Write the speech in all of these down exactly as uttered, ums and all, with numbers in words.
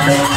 Rai.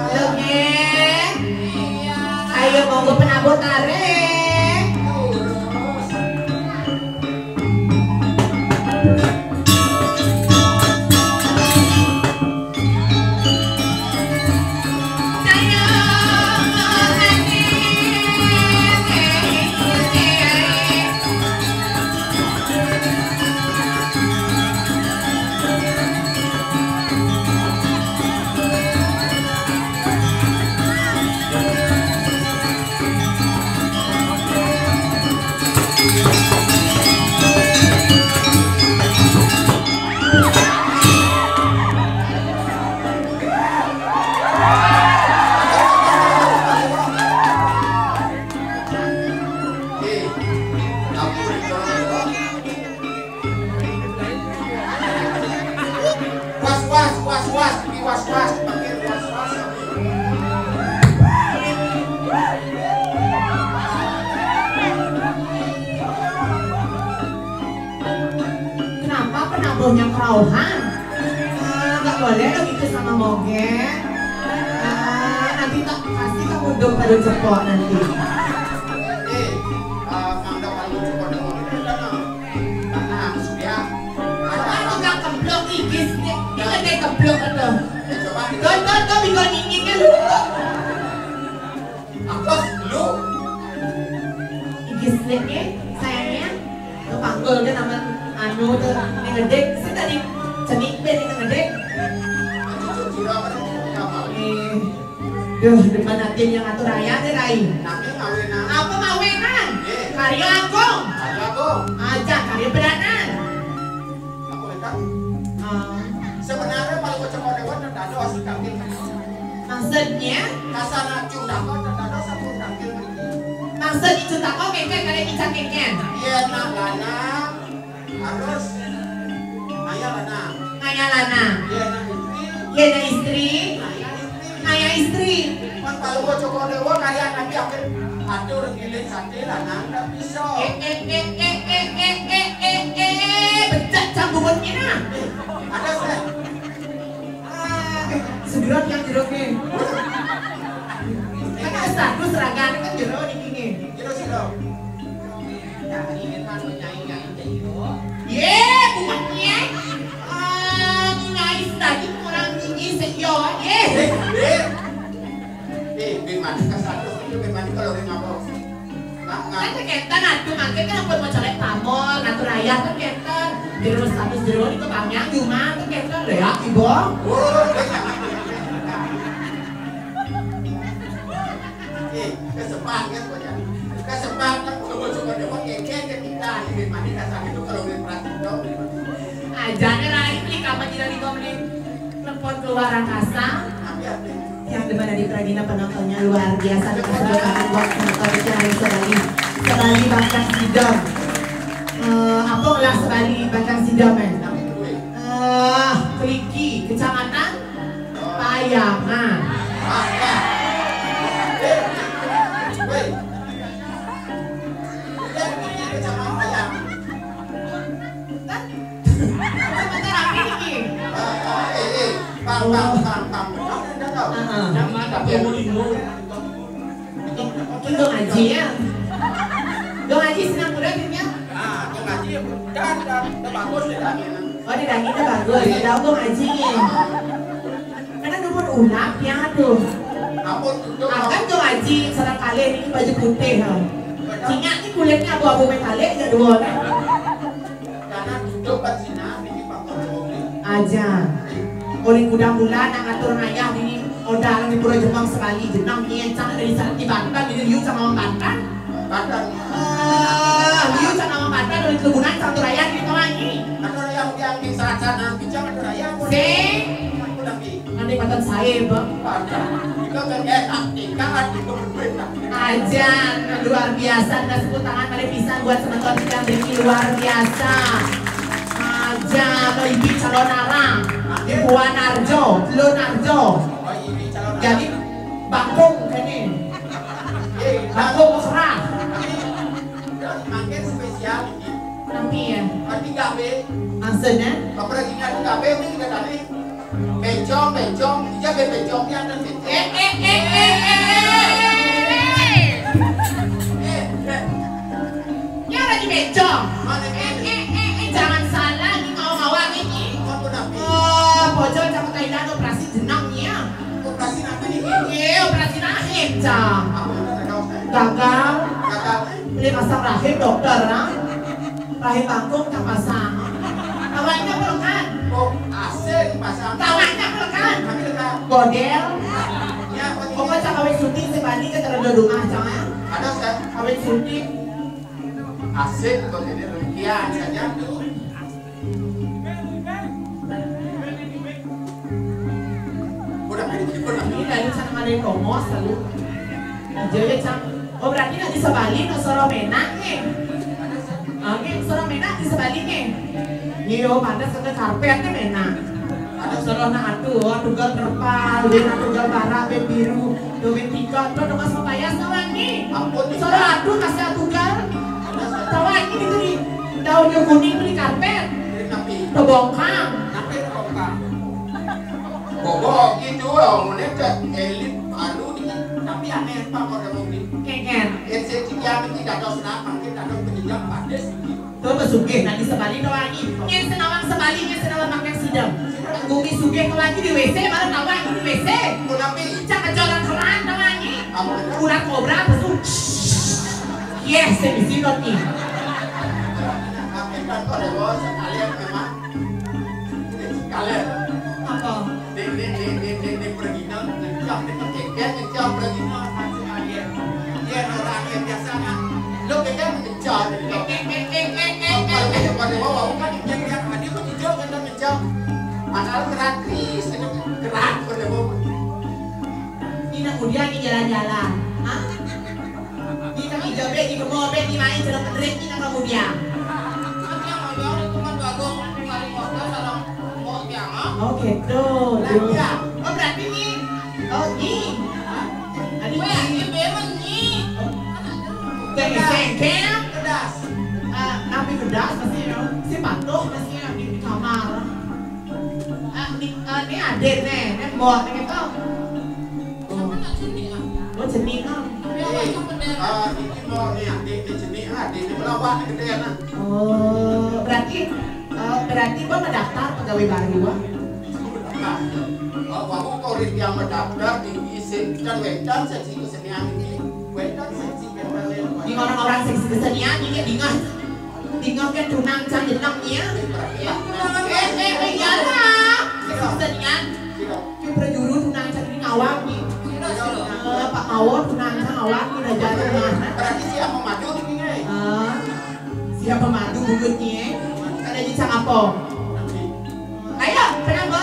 Lho, nggih. Ayo, monggo penabuh tarik. Eh, ampun, tolong, tolong. Was, was, was, was, ini was, was, panggil was, was. Kenapa penabuhnya kerauhan? Ah, nggak boleh lo gitu sama moge. Ah, nanti tak kasih kamu dong pada cepok nanti. Eh, ah, Mangga paling cepok dengan itu kan. Karena sudah ada tukang keblok igis nih. Ini ada keblok itu. Eh, coba. Tuh, tuh, tuh, bisa nyinyir kan lu. Apa lu? Igis nih, sayangnya. Kepanggul kan sama anu tuh, ini ngedik. Saya tadi cenik deh ini ngedik. Cucu curang kan ini apa? Eh, duh, depan hati yang ngatur raya deh, Rai. Tapi mawenan. Apa mawenan? Eh. Karya agung. Karya agung. Aja karya beranan. Aku minta. Ah. Sebenarnya kalau kocok dewan dan dado asli kaki. Maksudnya? Kasana cutako dan dado sampun kaki. Maksud cutako kengken kali minca kengken. Iya, nak lanang harus ngaya lanang. Ngaya lanang. Iya, nak istri. Iya, nak istri. Ngaya istri. Ngaya istri. Kan kalau kocok dewan karya nanti akhir atur ngiling sate lanang ndak bisa. Eh, eh, eh, eh, eh, eh, eh, eh, eh, becak cambungan kena. Eh, ada saya. Ah, eh, segera tiang jeruk nih. Kan ada status seragam kan jeruk di sini. Jeruk sih dong. Ye, bukannya. Ah, nyai tadi kurang tinggi sih yo. Ye. Eh, eh. Eh, bin mandi ke status itu bin mandi kalau ring apa? Kan kenten atuh mangke kan ampun mau colek pamor, ngatur rayah kan kenten. Jero status jero itu panjang cuma kan kenten lho ya, Ibu. Eh, kesepak kan bocah. Kesepak kan kalau bocah pada mau keken ketika di bin mandi dasar itu kalau bin plastik dong. Ajane rai beli kapan tidak di komedi. Telepon keluar angkasa. Yang dimana di Pragina penontonnya luar biasa. Kita sudah kami buat penonton yang hari sebali sebali bakal sidang. Eh, apa ngelah sebali bakal sidang eh? Eh, Keliki, Kecamatan Payangan. Kan? Kecamatan Payangan. Bang, bang, bang. Heeh. Yang mana? Yang mau lima. Itu dong ngaji ya. Dong ngaji senang kuda timnya. Ah, dong ngaji. Dan, dan, dan bagus deh, dan. Oh, di dagingnya bagus. Tahu dong ngaji. Karena nomor ulap ya tuh. Akan dong ngaji sedang kali ini baju putih. Cingak ini kulitnya abu-abu metalik ya dua. Karena duduk pas sini, ini faktor ekonomi. Aja. Oleh kuda mula nak ngatur ngayah ini modal di Pura Jemong sekali jenang ni encang dari sana di Banten, di Liu sama orang Banten. Banten. Ah, Liu sama orang Banten dari Kelubunan satu raya di tengah ini. Atau yang dia ambil saat sana, bicara ada raya. Si. Aku lagi. Nanti matan saya, Bang. Kita kan, eh, tak tinggal, kita berduit lah. Aja, luar biasa. Kita sepuluh tangan pada pisang buat semeton kita beri luar biasa. Aja, lo ibi calon arang. Ibu Narjo, lo Narjo. Oh, ini calon arang. Jadi, bakung kene. Eh, bakung mesra. Makin spesial ini. Tapi ya. Tapi gabe. Maksudnya? Apa lagi nggak gabe, ini kita tadi. Bencong, bencong, dia be bencong, dia ada bencong. Eh, eh, eh, eh, eh, eh, eh. Eh, eh. Dia lagi bencong. Mana eh, eh, eh, eh, jangan salah, ini mau-mau ini. Apa namanya? Oh, pojok cakap Thailand operasi jenang ya. Operasi apa nih? Iya, operasi rahim, Cang. Apa yang ada kau? Gagal. Gagal. Beli pasang rahim dokter, nah. Rahim bangkung tak pasang. Kawannya pelekan. Oh, asing pasang. Kawannya pelekan. Tapi dekat. Godel. Ya, apa ini? Pokoknya kawin syuting sebanding ke terlalu rumah, Cang, ya. Ada, Ustaz? Kawin syuting. Asik kok jadi rukiah saja tuh. Udah, udah. Ini lalu sana ada yang rongos lalu. Hijau ya, Cang. Oh, berarti nak di Sabali, nak Sorong Menak nih. Oke, Sorong Menak di Sabali nih. Iya, pantas kena karpet nih Menak. Ada Sorong nak atu, oh, tunggal terpal, dia nak tunggal barak, ben biru, do ben tiga, do mas papayas, kawan nih. Ampun, Sorong atu kasih tunggal. Kawan ini gitu nih. Daunnya kuning beli karpet. Tapi tebongkang. Tapi tebongkang. Bobo gitu, oh, mulai ke elit baru nih. Tapi aneh, Pak, kalau mau beli. Keken. Yang saya cikian ini dados nak, mungkin dados penjejak pada sini. Tuh, besugih, nanti sebalik kawan ini. Yang senawang sebalik, yang senawang makan sidang. Bumi sugih kawan ini di W C, malah kawan ini di W C. Kenapa? Cak kecoran keran kawan ini. Apa? Ular kobra, besuk. Yes, saya di sini nih. Tapi kan kalau sekalian memang Kalian. Apa? Di, di, di, di, di, di pergi nang, ngencang, di perkeket, ngencang, pergi nang, masih kalian. Iya, orang yang biasa kan. Lo keket ngencang, jadi lo. Eh, eh, eh, eh, eh, eh, eh, eh. Kalau pada bawah, bukan yang biar tadi aku hijau, kan, ngencang. Padahal gratis, itu gerak pada bawah. Ini nak muda ni jalan-jalan. Hah? Ni kaki jabek, ni kemau bek, ni main cara pendek, ni nak muda. Oh, gitu. Nah, iya. Oh, berarti ni. Oh, ni. Tadi ni. Jadi sengkel. Pedas. Ah, napi pedas masih, ya. Si patuh masih, ya, di, di kamar. Ah, ni, ah, ni adik ni, ni mbok ni gitu. Oh, jenik ah. Eh, ah, ini mau ni adik ni jenik ah, adik ni melawak ni gede nah. Oh, berarti, eh, berarti mbok mendaftar pegawai baru ah? Oh, aku kok yang mendaftar di isi dan wetan sesi kesenian ini. Wetan sesi kesenian. Di orang-orang sesi kesenian ini dengar. Tinggal ke tunang cang jeneng nya. Eh, eh, eh, iyalah. Kesenian. Ke prajuru tunang cang ini ngawak ni. Eh, Pak Mawon tunang cang ngawak ni, dah jadi tunang. Berarti siapa madu ni, eh? Ah, siapa madu bungkut ni, eh? Kada di cang apa? Ayo, kenapa?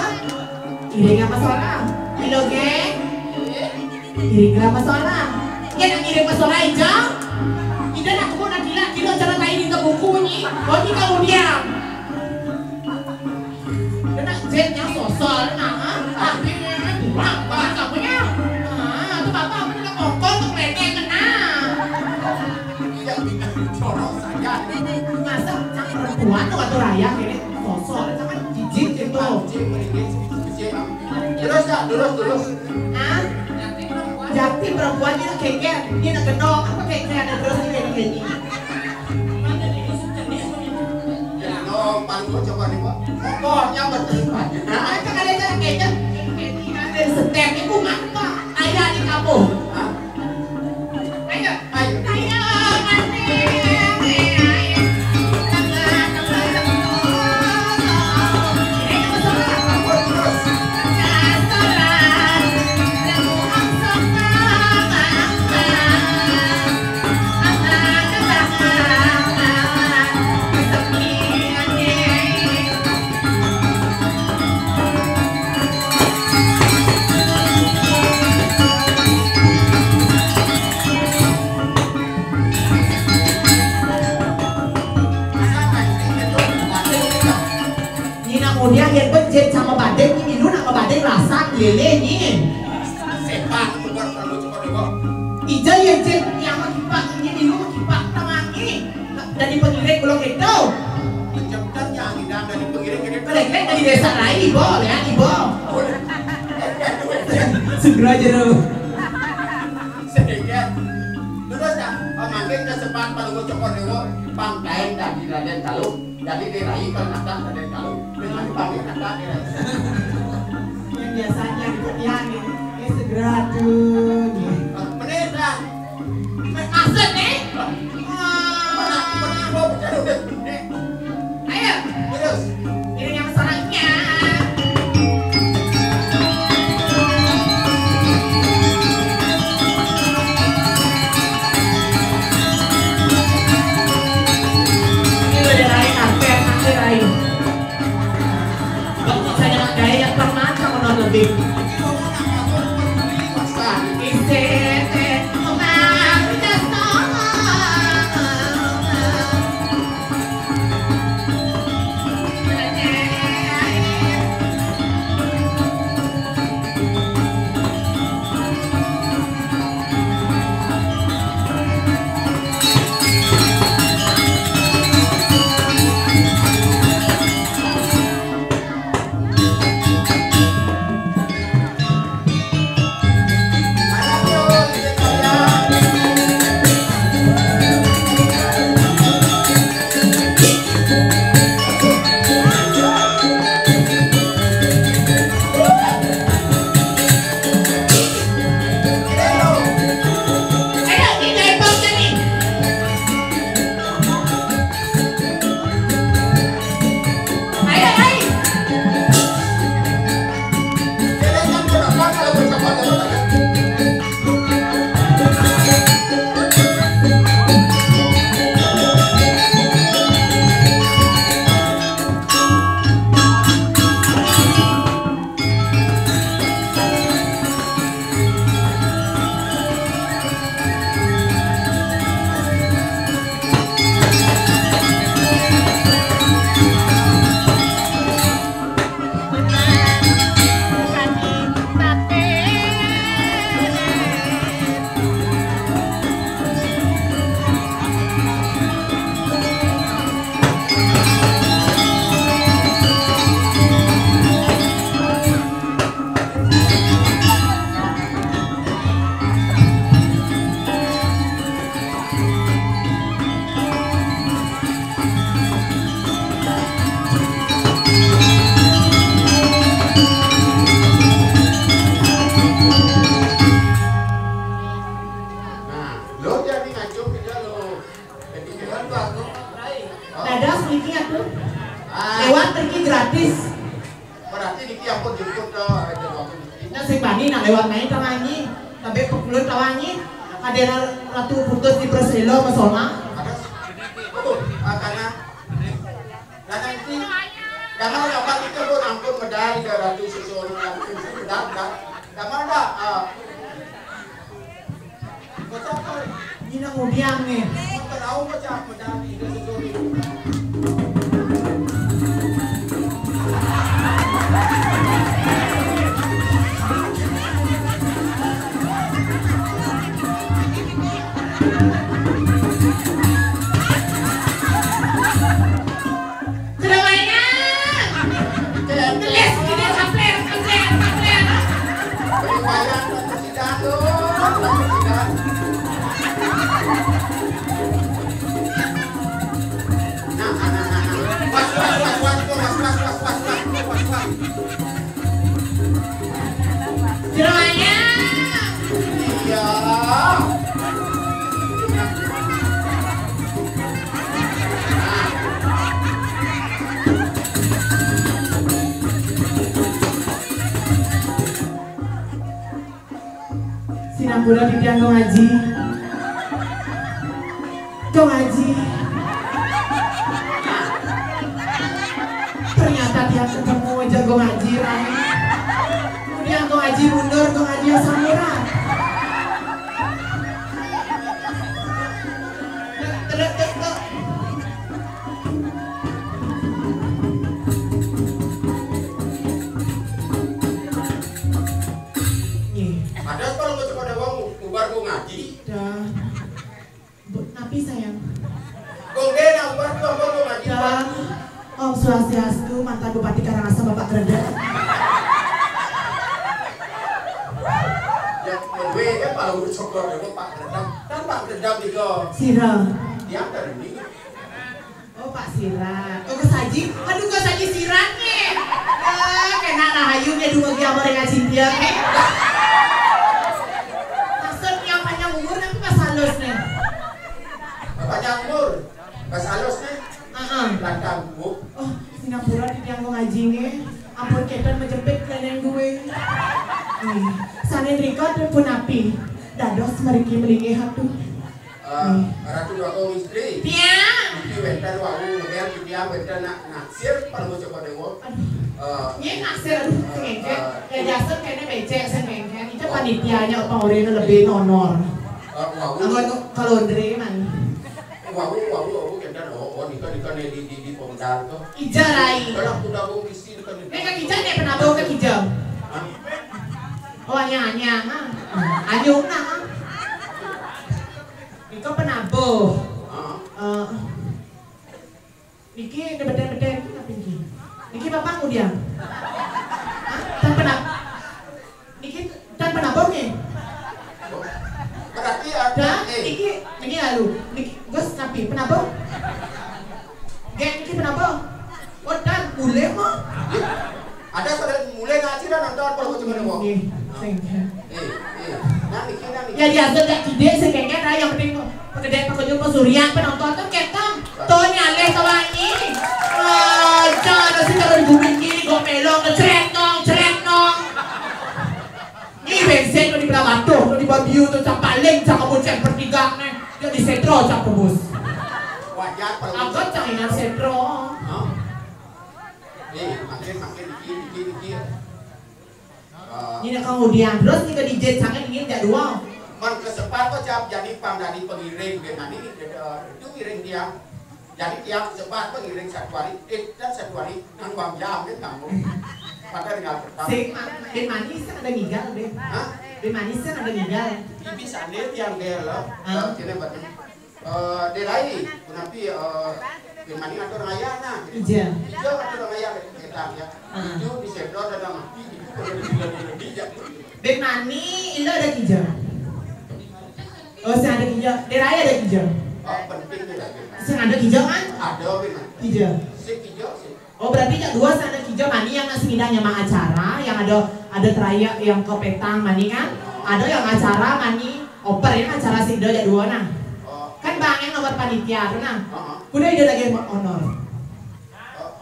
Ini apa soal? Halo, geng. Ngiring ke apa soal? Ya, nak ngiring ke soal aja. Ida nak tunggu nak gila, gila cara tadi minta buku ni. Oh, ni kamu diam. Dia nak jet yang sosol, nak, ha? Tapi kurang banget kamu ya. Ah, tu bapak apa nak kongkol tu kena kena. Yang bikin corok saja. Masa cak perempuan tu atau raya kene sosol, cak kan jijik gitu. Jijik, jijik. Terus, Kak, terus, terus. Hah? Jati perempuan ini kengker, ini nak gendong, apa kengker ada terus ini, ini, ini. Ya, no, paling gua coba nih, Pak. Pokoknya berterima. Nah, itu kali aja kengker. Ini ada setem, ibu ngapa? Ayah di kampung. Hah? Ayo. Ayo. Ayo, Mas. Nyi nak mudiang yén bejét sama badeng, nyi milu nak badeng rasang lélé nyi. Setan, keluar kalau cepat, Ibu. Ija yén jén yang makipak, nyi milu makipak tamangi. Jadi pengiring belum itu. Pencepetan yang ngidang dari pengiring ini. Pengiring dari desa lain, Ibu, ya, Ibu. Segera aja lu. Sedikit. Terus dah, pamangkin kesepat palugu cokor dewa, pangkain dadi Raden Talu, dadi dirai kal kata Raden Talu. Dengan dipanggil kata dirai. Yang biasanya di petian ini, ini segera tuh. Bener dah. Maksud nih? Mana, mana, mana, Ayo, terus. Ini yang sorannya. Ini udah lain, apa yang nanti lain? Bang, saya nak gaya yang pernah sama non lebih. Isete, oh, harus Nah, lo jadi ngacung kita lo. Jadi jalan tuh aku. Dadas niki atuh. Ah. Lewat niki gratis. Berarti niki ampun jemput ke jadwal niki. Nah, sing bani nak lewat main tawangi, tapi pekulut tawangi. Ada ratu putus di Perselo mesona. Ada. Oh, ah, karena, karena itu, jangan dapat itu pun ampun medal ke ratu sesuatu yang medal, medal. Jangan dah, ah, Nina mudiang nih. Sudah banyak. Gelis gini, kapler, kapler, kapler. Ampura titiang Gung Aji. Gung Aji. Ternyata tiang ketemu aja Gung Aji, Rai. Kemudian Gung Aji mundur, Gung Aji asam urat. Terus, terus, terus. Nggih. Ada kalau mau cepat wong ubar Gung Aji. Dah. Bu, napi sayang? Gung deh, nah ubar tuh, ubar Gung Aji. Dah. Om Swastiastu, mantan Bupati Karangasem Bapak Gredeg. Ya, menwe ya kalau ucok kalau Pak Gredeg. Kan Pak Gredeg juga. Sira. Dia terending. Oh, Pak Sirat. Oh, Gus Haji. Aduh, Gus Haji Sirat nih. Eh, kena rahayu nih, dua dia mau dengan Cynthia nih. Maksudnya panjang umur tapi pas halus nih. Panjang umur, pas halus nih. Heeh. Lantang, Bu. Oh, Singapura di tiang Gung Aji nih. Ampun keton menjepit kalian dua. Nih, sanin rikot pun api. Dados meriki melingih atuh. Eh, Ratu Dwagung Istri. Tiang. Niki wénten wau ngebel titiang wénten nak naksir Palungguh Cokor Dewa. Aduh. Eh, nyén naksir, aduh, sengengken. Eh, ya biasa kene becek sengengken. Itu panitianya apa orangnya lebih nonor. Eh, wau. Kalau kalau Andre man. Wau, wau, wau, kenten, oh, oh, nika, nika, nih, di, di, di pemedal tuh. Ija rai. Kalau aku Dwagung Istri, nika, nih. Nika kija nih pernah bawa ke kija. Hah? Oh, anyang, anyang, ah. Anyung, nah, ah. Nika penabuh. Heeh. Eh, niki beden-beden itu napa niki? Niki Bapak ngudiang? Hah? Tan penab-, niki tan penabuh nih? Berarti ada, dah, eh. Niki, niki lalu. Niki, Gus, napi? Penabuh? Gek niki penabuh? Oh, tan, boleh mah. Ada sudah mulai ngaji dan nonton kalau cuma nengok. Nggih, sengken. Eh, eh. Nah, niki, nah, niki. Ya, biasa jak kidé sengken, ah, yang penting gedé pakai jumpa surya penonton tuh ketam. Tuh nyaleh ke wangi. Ah, jangan ada sih kalau di bumi ini gua melong, cret nong, cret nong. Ini bensin tuh di belah batuh, tuh di Babiu tuh cap paling, cap kamu cek pertiga nih. Dia di setro cap tebus. Wajar kalau. Agak cang ingat setro. Hah? Nih, makin, makin dikit, dikit, dikit. Eh, ini kemudian terus nih ke D J sangat ingin jadwal. Man kesepat kok cap jadi pang dari pengiring gimana ini, eh, itu ngiring dia. Jadi tiap sepat pengiring satu hari, eh, dan satu hari nang bang jam kan kamu. Pada tinggal tetap. Sing, ma-, bin manis kan ada ngigal, bin. Hah? Bin manis kan ada ngigal. Bibi sandil yang dia lah. Hah? Eh, kena batu. Eh, Derai, punapi, eh, bin manis atur raya nah. Ija. Ija atur raya kita ya. Hah. Itu di sedot ada mati, itu kalau di, di, di, di, di, Bin manis, ilo ada kija. Oh, sing ada kija. Derai ada kija. Oh, penting tuh lagi. Sing ada kija kan? Ada, bin. Kija. Sing kija, sih. Oh, berarti yang dua sana kija mani yang nasi midang nyama acara, yang ada, ada teraya yang ke petang mani kan? Ada yang acara mani oper yang acara sing ada dua nah. Oh. Kan bang yang nomor panitia tuh nah. Heeh. Udah ide lagi honor. Oh.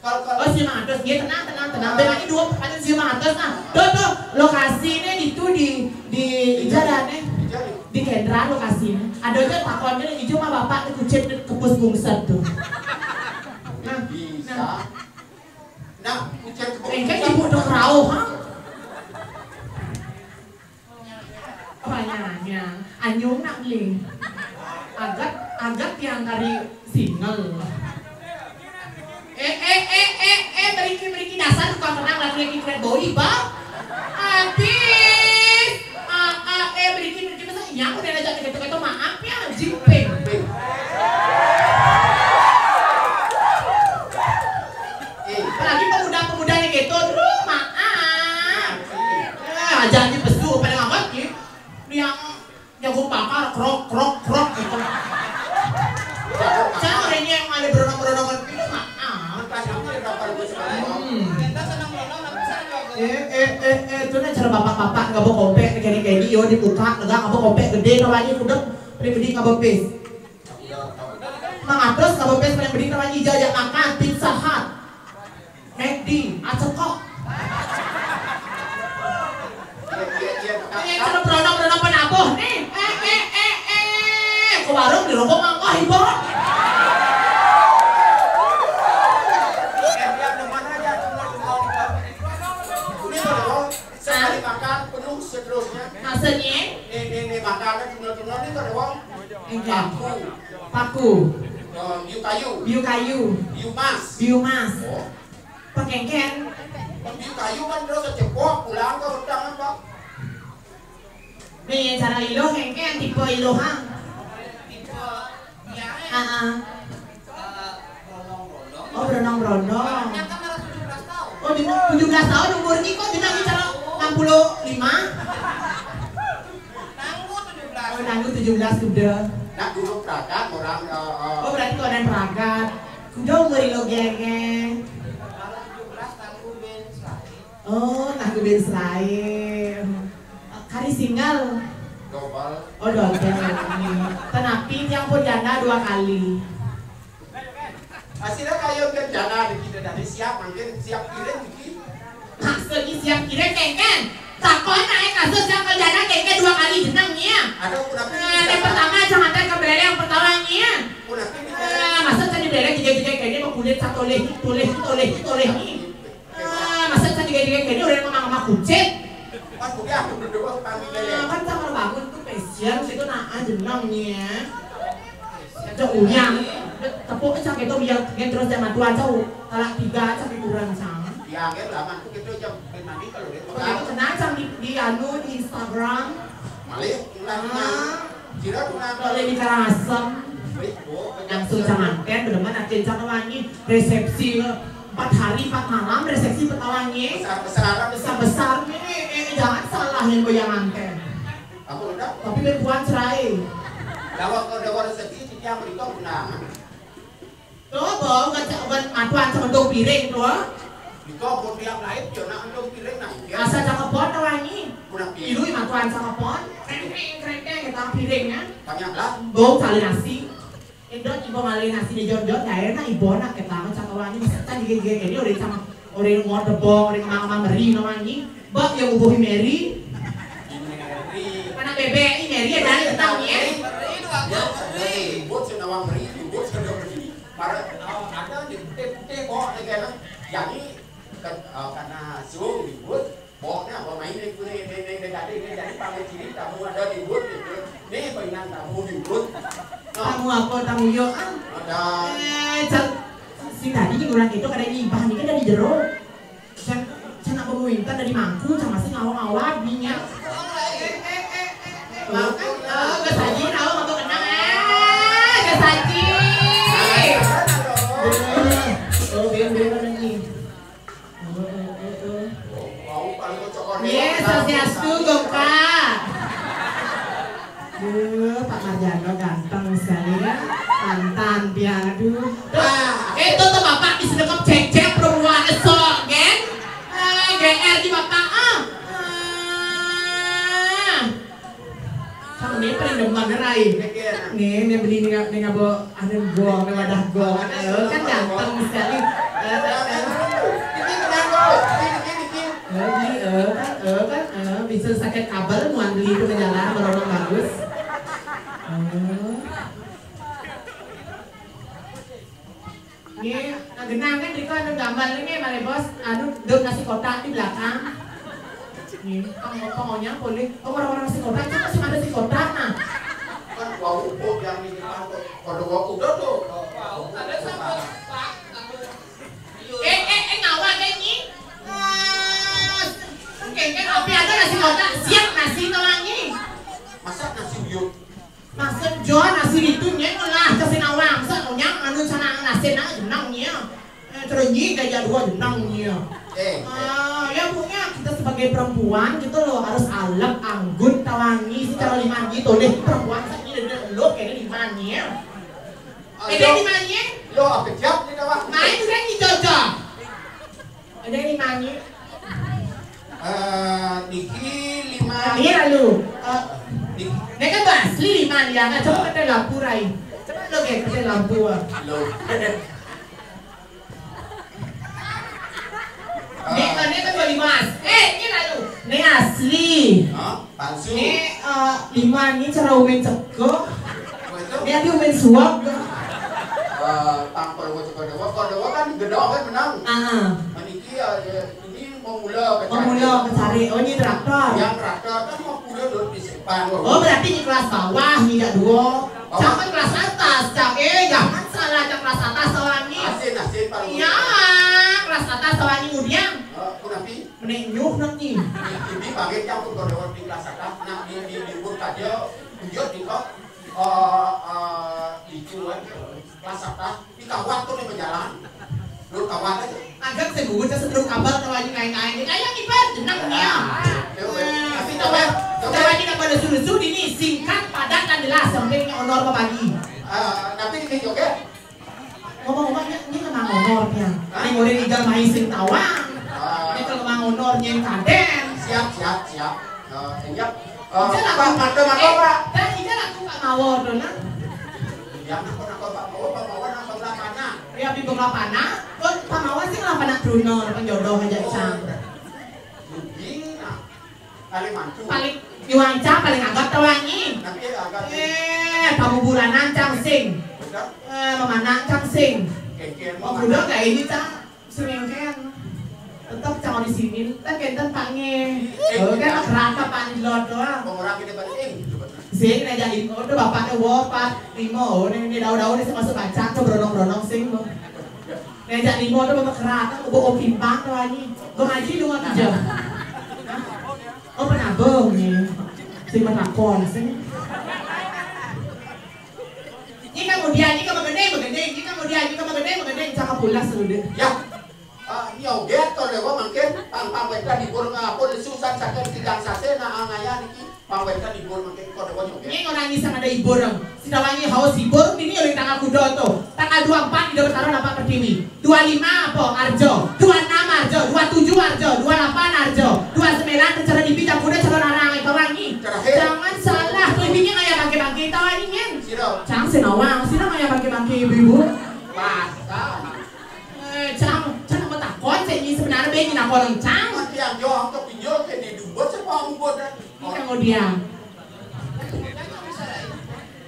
Kalau, kalau oh, siu mangatus. Nggih, tenang, tenang, tenang. Bén lagi dua pertanyaan siu mangatus nah. Tuh, tuh, lokasinya itu di, di Ijarané. Di Kendra lokasinya. Ada aja takon kan ijo mah bapak di kucit di kepus bungset tuh. Nah, bisa. Nah. Nah, kucit kepus. Engke ibu udah kerauh, ha? Apanya? Anyung nak beli. Agat, agat yang dari single. Eh, eh, eh, eh, eh, beriki, beriki dasar tukang tenang lagi lagi keren bau iba. Habis. Ah, ah, eh, beriki, beriki masa iya aku udah ajak gitu gitu maaf ya, jimping. Apalagi pemuda-pemuda yang gitu, aduh, maaf. Eh, aja aja pesu pada ngamat ya. Yang jago bakar krok krok krok gitu. Cara ini yang ada berenang-berenangan gitu, maaf. Hmm. Eh, eh, eh, eh, itu nih cara bapak-bapak nggak bawa kopek kayak kayak yo dibuka, nggak nggak bawa kopek gede kalau aja udah beli beli nggak bawa pis. Mangatus kabepes paling mending namanya jajak makan Pizza Hut. McD, acekok. Iya, iya, iya. Ini cara beronok-beronok Seni. Nih, nih, nih, bakal ada tuna-tuna nih, kada wong. Paku. Paku. Eh, biu kayu. Biu kayu. Biu mas. Biu mas. Oh. Pakengken. Biu kayu kan terus cepok pulang ke udang apa? Nih, cara iluh kengken, tipe iluhan. Heeh. Oh, berondong-berondong. Oh, dina tujuh belas tahun umurnya kok dina bicara enam puluh lima. Oh, nanggu tujuh belas sudah. Nak dulu peragat orang, eh, eh. Oh, berarti kau ada peragat. Sudah umur lo gege. Kalau tujuh belas nanggu ben serain. Oh, nanggu ben serain. Kari single. Double. Oh, double. Tanapi tiang pun janda dua kali. Hasilnya kayu kan janda di kita dari siap mungkin siap kirim iki. Maksudnya siap kirim kengken. Takon naik kasus yang ke janda kengken dua kali jenang nia. Ada aku tapi Eh, yang pertama jangan teh ke beleng pertama nia. Aku tapi Eh, masa tadi beleng tiga-tiga kayaknya mau kulit satu leh, toleh, toleh, toleh nih. Ah, masa tadi gede-gede udah ngomong sama kucing. Pas kuliah aku berdua kami Ah, kan sama bangun tuh passion situ nah ah, jenang nih ya. Cak uyang. Tepuk cak itu biar dia terus sama tuan cak talak tiga cak kurang cang. Ya, kan lama tuh kita jam mandi kalau dia Pokoknya aku kenal cang di, di anu di Instagram. Malih, ulah Ah. Kira aku nang Kalau di Karangasem. Baik, Bu. Langsung cang anten, bener-bener anten cang wangi. Resepsi empat hari empat malam resepsi Petawangi. Besar-besaran. Besar-besar nih, eh, jangan salah yang goyang anten. Apa udah? Tapi perempuan cerai. Dawat kalau dawat rezeki, titiang berikut undangan. Tuh, bau nggak cak obat matuan sama dong piring tuh. Di kau pun tiap lain, dia nak dong piring nah. Asal cakep banget wangi. Udah piring. Ilu matuan cakep banget. Kreng, kreng, kreng, kreng, kita piringnya. Banyak lah. Bau cari nasi. Indot ibu ngalih nasi di jot-jot, gak enak ibu nak kita mah cakawani masa tadi gege ini udah sama orang mau debong, orang mang mang meri no wangi. Bak yang ubuhi Mary. Meri. Mana bebek ini Mary ada di tentang ya. Meri dua kali. Ribut sih nawang meri, ribut sih nawang meri. Para ada di putih-putih kok ada kena. Yang ini karena suruh ribut. Pokoknya apa main di kulit di di di tadi di tadi panggil ciri tamu ada di wood gitu. Nih mainan tamu di wood. Tamu apa tamu yo ah? Ada. Eh, cak si tadi di orang itu kada nyibah nih kan dari jero. Cak cak nak pemerintah dari mangku cak masih ngawang-ngawang minyak. Bang, eh, eh, eh, eh, Bang, eh, eh, Gus Haji, tahu untuk kenang, eh, Gus Haji. Oh, biar biar lagi. Yes, swastiastu, Gongka. Duh, Pak Marjano ganteng sekali ya. Tantan dia, aduh. Ah, itu tuh Bapak disedekap cecep perempuan esok, gen? Ah, G R di Bapak, ah. Ah. Kamu nih paling demen rai. Nih, nih beli nih nggak nih nggak bawa ada gong, nih wadah gong. Eh, kan ganteng sekali. Eh, eh, eh. Ini kenapa? Ini ini ini. Eh, beli, eh, kan, eh, kan, eh, bisa sakit kabel, muan beli itu ke jalan, baru bagus. Eh. Nggih, nah, genah kan riko anu gambar nggih malih bos, anu dot nasi kotak di belakang. Nggih, pang pang onyang boleh. Oh, orang-orang nasi kotak itu masih ada nasi kotak nah. Kan wau upo yang di depan kok. Pada wau udah tuh. Wau ada sama Pak. Eh eh eh ngawak kan nyi. Mas, kan kengkeng api ada nasi kotak, siap nasi tawang nyi. Masak nasi uyuk. Maksud John asli itu nyeng lah ke Sinawang, sa onyang anu sana nasi na jenang nya. Eh, terus nyi gaya dua jenang nya. Eh, eh. Ah, ya punya kita sebagai perempuan gitu loh harus alep anggun tawangi secara lima gitu deh perempuan saya ini lo kayak lima nya. Ada lima nya. Lo apa jawab nih tawang? Main kan di Jojo. Ada lima nya. Eh, niki lima. Iya lu. Eh, niki. Nek kan asli lima ya, nggak coba kita lampu rai. Coba lo kayak kita lampu. Lo. Nek kan nek kan dua lima. Eh, ini lalu. Nek asli. Hah? Palsu. Nek eh, lima ini cara umen ceko. Apa itu? Nek di umen suap. Eh, tampil mau coba dewa. Kalau dewa kan gedor kan menang. Ah. Maniki ya, ya, ini mau mula ke Mau mula ke cari. Oh, ini traktor. Yang traktor kan mau mula dulu di Pak Luhur. Oh, berarti di kelas bawah, nyi jak duo. Bawah. Jangan kelas atas, cak. Eh, jangan salah, cak kelas atas soalnya. Asin, asin, Pak Luhur. Iya, kelas atas soalnya kemudian. Eh, kunapi? Menek nyuh nak nyi. Ini bangkit yang pun kalau di kelas atas, nak di, di, di, di, di, di, di, eh, eh, di, di, kelas atas. Di kawat tuh nih berjalan. Lu kawat aja. Agak sing gugur, saya sebelum kabar kalau lagi ngain-ngain. Kayak kiper, jenang nih ya. Ah, ya, weh. Eh, tapi coba, coba. Coba lagi dapat lesu-lesu ini singkat, padat, dan jelas. Yang penting honor apa pagi. Eh, tapi ini joget. Ngomong-ngomong, ini, ini memang honornya. Hah? Ini mulai tiga main sing tawang. Ah. Ini kalau memang honornya yang kaden. Siap, siap, siap. Eh, siap. Eh, Ija laku Pak, mantap, mantap, eh, Pak. Dah, Ija laku Pak Mawar tuh, nah. Ya, aku nak Pak Mawar, Pak Mawar nak Bang Lapana. Ya, di Bang Lapana. Kon Pak Mawar sih Lapana Truna, penjodoh aja, oh, Cang. Rugi, nah. Paling mantu. Paling Iwanca, paling agak tawangi. Nanti agak. Eh, kamu bulanan, Cang, sing. Betul. Eh, mamanak, Cang, sing. Kengkeng, oh, mamanak. Udah kayak ini, Cang. Semengken. Tetep cang di sini, tak kenten pange. Eh, oh, kan iya. Kerata panjlot doang. Orang kita balik, eh, gitu, Pak. Sing, nek jadi, oh, udah bapaknya wafat, lima, oh, ini, ini daun-daun ini masuk baca, tuh, beronong-beronong, sing, lo. Nek jadi lima, udah bapak kerata, bawa pimpang, tuh, lagi. Gua ngaji, lu nggak kerja. Hah? Oh, penabung, nih. Sing menakon, sing. Ini kemudian, ini kemudian, begini, ini kemudian, ini kemudian, begini, cakap pulas, udah. Ya. Ah, nyoget to dewa mangkin, pang pangwetan hibur ngapun susan saking tigang sase na angaya niki pangwetan hibur mangkin to dewa nyoget. Ini orang ini sangat ada hibur. Sida wangi haus hibur, ini oleh tangah kuda to. Tanggal dua empat tidak bertaruh apa Pertiwi. Dua lima apa Arjo? Dua enam Arjo, dua tujuh Arjo, dua delapan Arjo, dua sembilan cara dibi, cara kuda, cara narang, apa wangi. Terakhir. Jangan salah, to ibinya ngaya bangke-bangke, tahu ini, nyen? Sira. Cang sinawang, sira ngaya bangke-bangke, ibu-ibu. Pasal. Eh, cang, cang mau takon, saya ini sebenarnya baik nak orang cang. Nanti yang jauh, untuk pinjol, kayak di dubur, saya mau ubur, dah. Ini kemudian.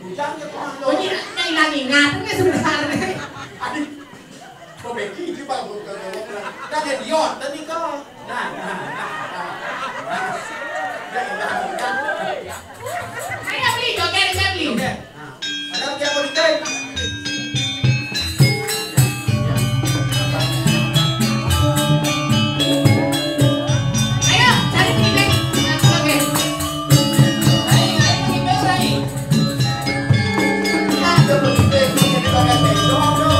Bujang, ya, Tuhan, oh, ini, ini hilang ingat, ini sebenarnya. Aduh, kok Becky itu, Pak, bukan, bukan. Kita ada diot, tadi kau. Nah, nah, nah, nah, nah. Ya, hilang ingat. Ayo, beli, joget, ayo, beli. Joget. Nah, ada yang mau dicari? Ayo, cari pengibaik. Nah, oke. Ayo, ayo, pengibaik, ayo. Nah, ada pengibaik, pengibaik, ayo.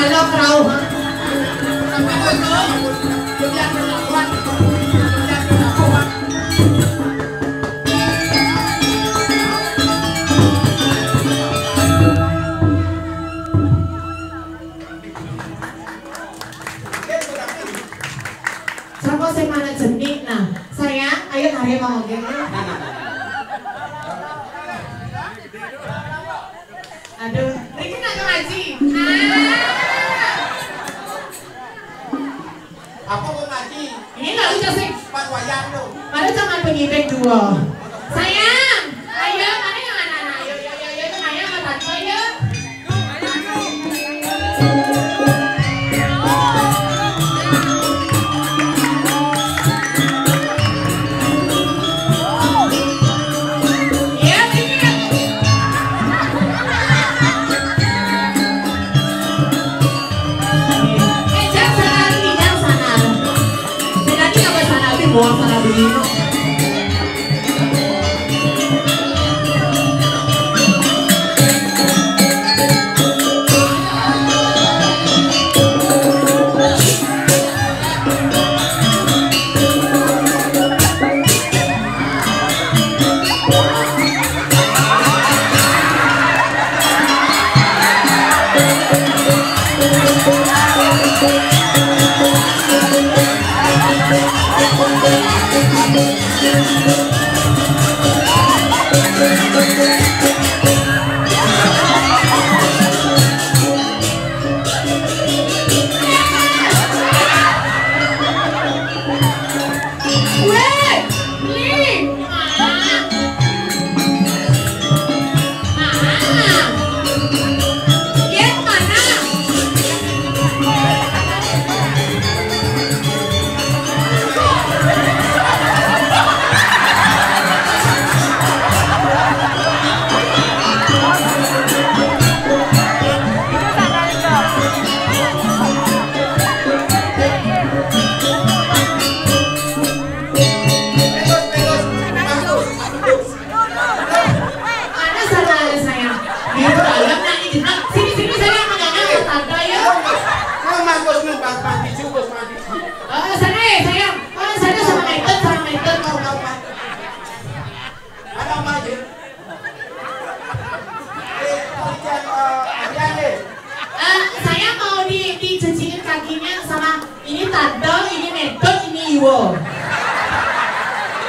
Kalau kerauhan. Sapa sing mana jenik? Nah, sayang, ayo nari mau gini. Aduh, ini nak ngaji. Ah. Apa mau ngaji? Ini nggak usah sih. Pas wayang tuh. Ada jangan penyidik dua. Sayang, ayo, mana yang anak-anak? Ayo, ayo, ayo, ayo, ayo, ayo, ayo. Mana salah saya? Dia tuh ayam nyanyi jenak. Sini, sini, saya mau nyanyi, tante, ya. Lu mah bos lu, Bang, mandi juga, mandi. Eh, sana ya, sayang. Eh, sana sama Nathan, sama Nathan. Mau, mau, mau. Ada apa aja? Eh, kerjaan, eh, kerjaan deh. Eh, saya mau di, dicuciin kakinya sama ini tante, ini Nathan, ini Iwo.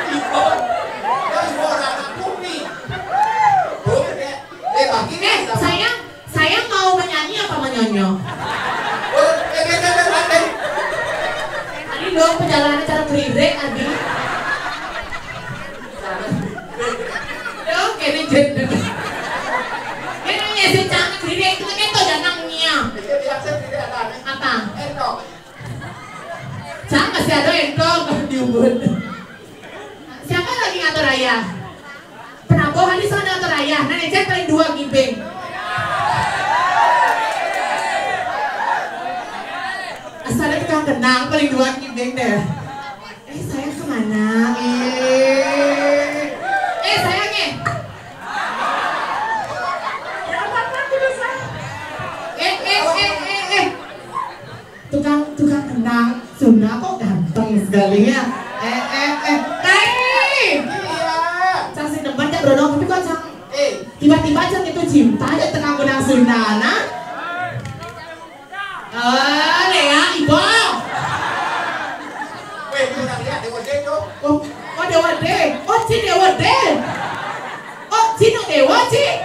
Iwo, Iwo, orang kampung nih. Tuh, ya. Eh, bagi nih, eh, sama saya, saya mau menyanyi apa menyonyo? Oh, eh, eh, eh, eh, eh. Tadi dong perjalanan cara beririk tadi. Dong, kene jendel. Kene ya si cantik beririk itu kan tuh jangan nia. Apa? Cang masih ada entong di ubun. Siapa lagi ngatur ayah? Penabuh, ada sana atau raya? Nah, Ecen paling dua gibeng. Asal tukang kenang paling dua gibeng deh. Eh, saya kemana? Eh, eh, sayangnya. Eh, eh, eh, eh, eh. Tukang, tukang kenang Sunda kok ganteng sekali ya. Eh, eh, eh, tai. Iya. Cang sing demen cang Bruno, tapi kok cang, eh, tiba-tiba cang itu cinta aja tengah kenang Sunda, nah. Eh, Lea, Ibo. Weh, itu orang lihat Dewa Dedo. Oh, oh, Dewa De. Oh, Cin Dewa De. Oh, Cin Dewa, Cin.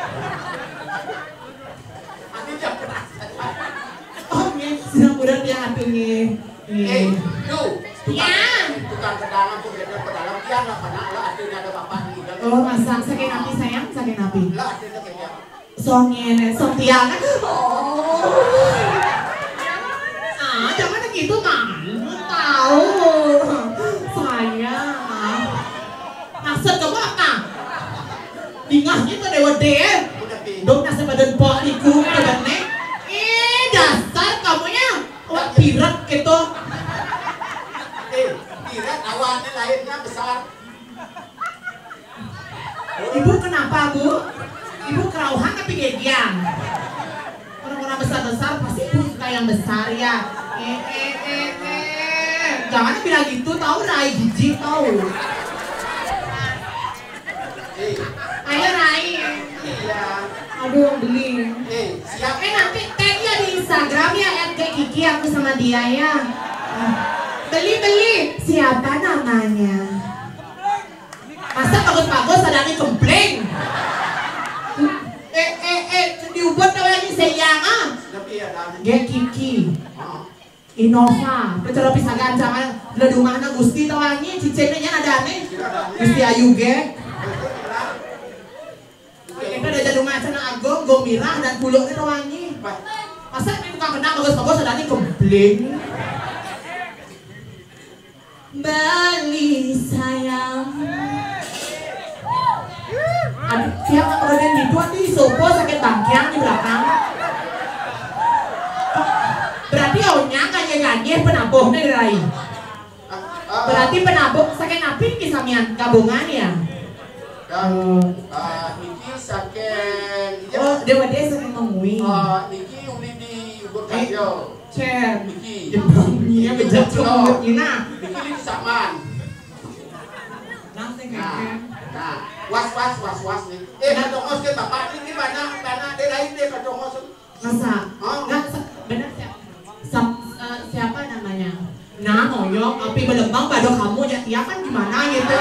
Oh, nggih, sedang urut ya, atuh, nggih. Nggih. Eh, Du, tukang, ya, tukang kenang tuh, dia pedagang, dia nggak pernah, lah, akhirnya ada bapak meninggal. Oh, masa? Saking napi, sayang? Saking napi? Lah, akhirnya kayak dia. Song ngene, song tiang. Oh. Ah, jangan gitu, kan. Tahu. Sayang. Maksud kamu apa? Dingahnya tuh Dewa De. Dong nasa badan pok niku, badannya. Eh, dasar kamunya. Wah, pirat gitu. Eh, pirat awannya lahirnya besar. Ibu kenapa, Bu? Ibu kerauhan tapi gegian. Orang-orang besar-besar pasti Bu suka yang Eh, eh, eh, eh. Jangan bilang gitu, tahu Rai jijik tahu. Ayo Rai. Iya. Aduh, beli. Eh, siap. Eh, nanti tag ya di Instagram ya, at Kiki, aku sama dia ya. Beli, beli. Siapa namanya? Masa bagus-bagus ada nih kempling? Eh, eh, eh, diubut tau ini sayang ah. Tapi ya, ada. Dia Kiki. Innova, pecara pisagan jangan. Lah di rumahna Gusti tau ini, cicingnya ada nih. Gusti Ayu ge. Kita ada di rumah Cana Agung, Gomirah dan Puluk itu wangi. Masa ini tukang kenal bagus-bagus ada nih kempling. Beli sayang. Aduh, tiap orang yang dibuat di sopo sakit bangkiang di belakang. Berarti onyang ganyir-ganyir penabuh nih Rai. Berarti penabuh saking napi niki samian gabungan ya? Dan ah, niki saking iya, Oh, Dewa Desa saking Mengwi. Ah, niki uli di Ubud Eh, Kajo. Cen. Niki. Jepangnya Niki bejat Ubud Kajo. Banget ini nah. Niki di Saman. Nah, sing Nah, keken. Nah, was was was was nih. Eh, katongos ke bapak ini mana mana dia lain dia katongos. Masa? Hah? Enggak, se- benar siapa? Sam- eh, siapa namanya? Nah, ngoyong, api belembang pada kamu ya, ya kan gimana gitu?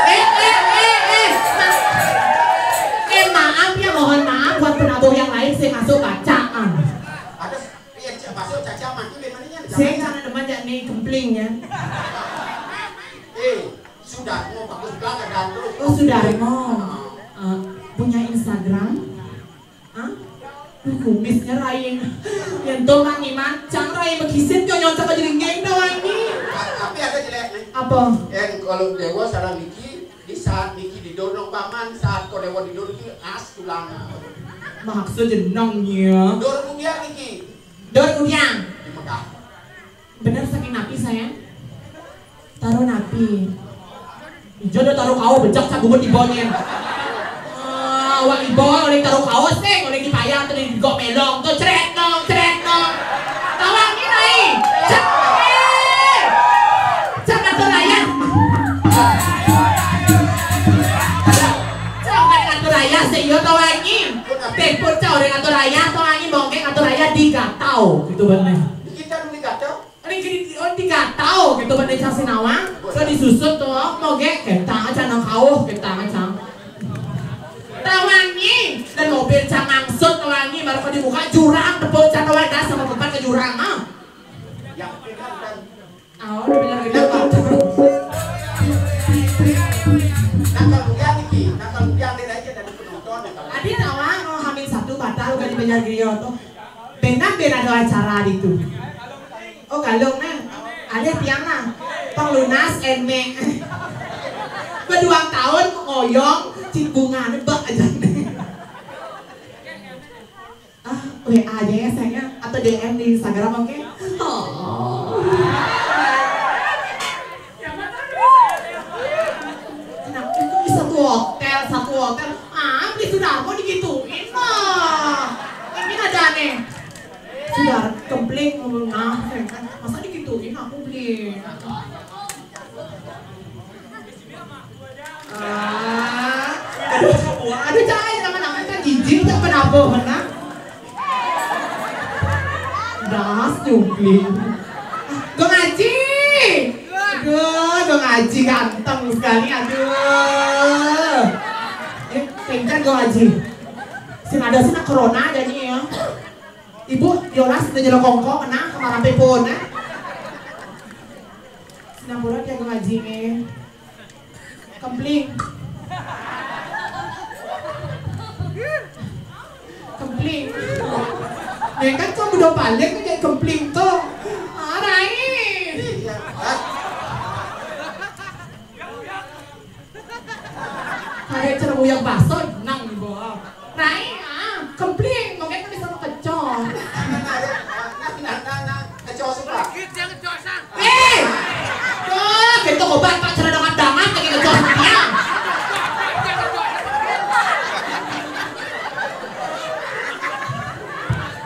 Eh, eh, eh, eh, ma- eh maaf ya, mohon maaf buat penabuh yang lain, saya masuk bacaan. Ada iya cak masuk caca mati bagaimana ya? Saya jangan demen ya nih kempling ya. Eh, sudah mau bagus belakang dan terus. Oh, Sudarmo. Eh, punya Instagram? Hah? Duh, kumisnya Rai. Yang tuh mangi mancang Rai begisin nyonyon sama jelingeng tau wangi. Tapi ada jelek nih. Apa? Eh kalau Dewa salah Niki, di saat Niki didorong paman, saat kau Dewa didorong itu as tulang. Maksud jenengnya. Dorong dia Niki. Dorong dia. Di Mekah. Bener saking napi sayang? Taruh napi. Ijo udah taruh kau bejak sabungut di bonyen. Ah, awak ibo oleh taruh kau sing oleh dipayang tuh digok melong tuh cret nong cret nong. Tawang ini Rai. Cak. Eh. Cak ngatur ayah. Cak ngatur ayah sih yo tawangi. Tepuk cak oleh ngatur ayah tawangi bongkek ngatur ayah digatau gitu bener. Kita dulu digatau. Ini gini, oh, digatau gitu pada cang sinawang, so disusut tuh, moge kentang aja nang kauh, kentang aja. Tawangi, dan mobil cang mangsut tawangi, baru kau dibuka jurang, tepuk cang tawangi, dah sama tempat ke jurang, ah. Yang benar dan Oh, benar gede apa? Nakal bujang niki, nakal bujang dia aja dari penonton ya kalau. Adi tawang, oh, hamin satu batal, bukan di Banjar Griyo tuh. Benar, benar ada acara di itu. Oh, galung nah. Alih tiang nah. Panglunas eme. Beduang tahun ngoyong cik bunga nebak aja. Ah, W A aja ya sayang. Atau D M di Instagram oke. Oh. Kenapa itu di satu hotel, satu hotel? Ah, beli sudah mau digituin mah. Ini ada aneh. Sudah kempling ngomong nah, ya kan? Masa digituin aku beli. Ah, aduh, aduh cai sama nama kan jijik tak pernah apa mana. Das nyupling. Gue ngaji. Aduh, gue ngaji ganteng sekali. Aduh. Eh, pintar gue ngaji. Sing ada sih corona aja nih ya. Ibu, yolas udah nyelok kongkong, kena kemarin pun, eh. Sinampura dia ngaji nih. Kempling. Kempling. Ya kan kau udah paling kayak kempling tuh. Arai. Ada cerewet yang baso nang di bawah. Rai, ah, kempling, mungkin kan bisa kecor. Nah, nah, nah, nah, kecor suka. Eh! Tuh, gitu obat Pak cara dengan dangan lagi ngejos dia.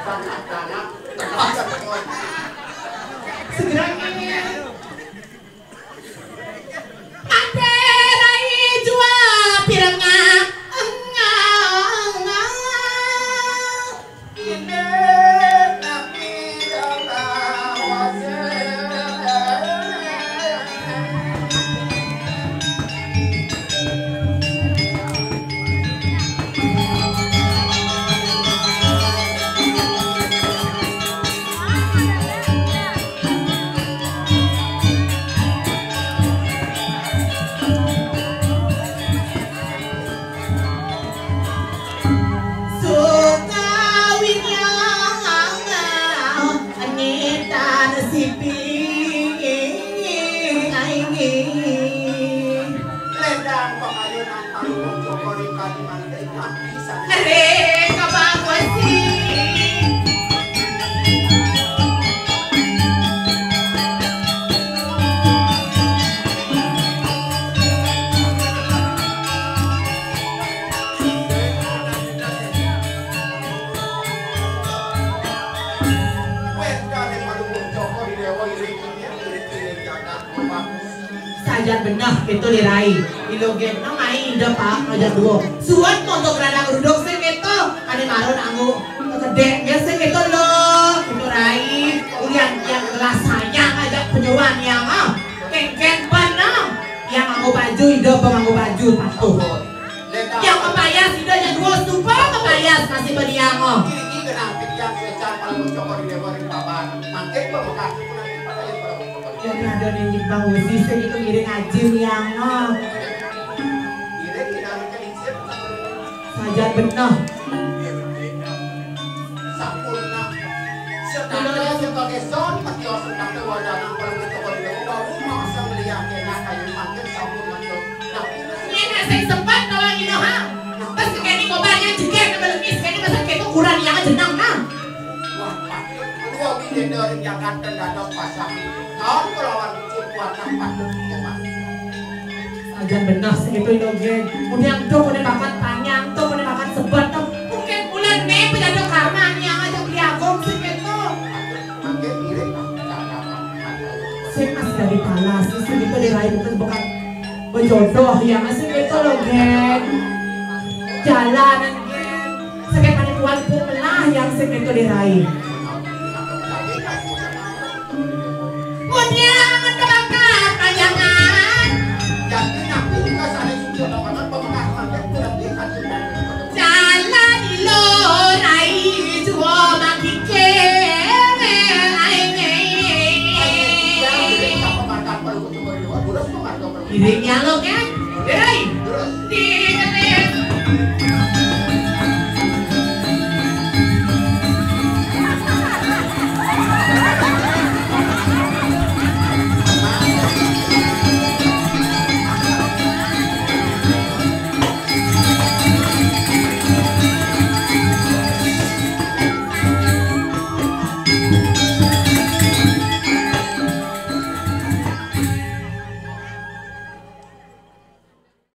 Dangan, dangan. Ring kabakuan sing. Sajan beneh kéto Dé Rai. Ilogén nang ai Ida Pak ngajak duo. Suud monto gradang ruduk sing kéto. Ané mara nanggu kedék ya sing kéto lo. Kéto Rai. Ulian tiang gelas sayang ngajak penyuluhan yang ah. Kéngkén pan ah. Yang nganggo baju Ida apa nganggo baju patuh. Yang kepayas Ida yang duo stupa kepayas masih badiang ah. Yang ada ning Jepang wis sing itu ngiring aji yang ah. Sajan beneh. Sampurna. Setata sebagai son, petio setata wajana, kalau kita berdua baru masa melihat enak kayu makin sampurna. Nah, ini sing sempat kalau ini ha. Pas kene kobarnya jeger ke belekis, kene masa kita kurang yang jenang nah. Wah, patut. Kedua bini dari Jakarta dados pasang. Tahun kelawan kuat patut. Sajan beneh sing itu Ida gén. Kemudian tuh kene bakat panjang, tuh kene bakat sebet tuh. Mungkin bulan Mei penyadok karma yang aja beli agung sing itu. Sing masih dari palas, sing itu Dé Rai bukan bakat berjodoh ya masih itu lo gén. Jalan gén. Sakit pada tuan pun melah yang sing itu Dé Rai. Kemudian terbakar panjangan. Jalan ilo rai juo makike. Dirinya lo kan?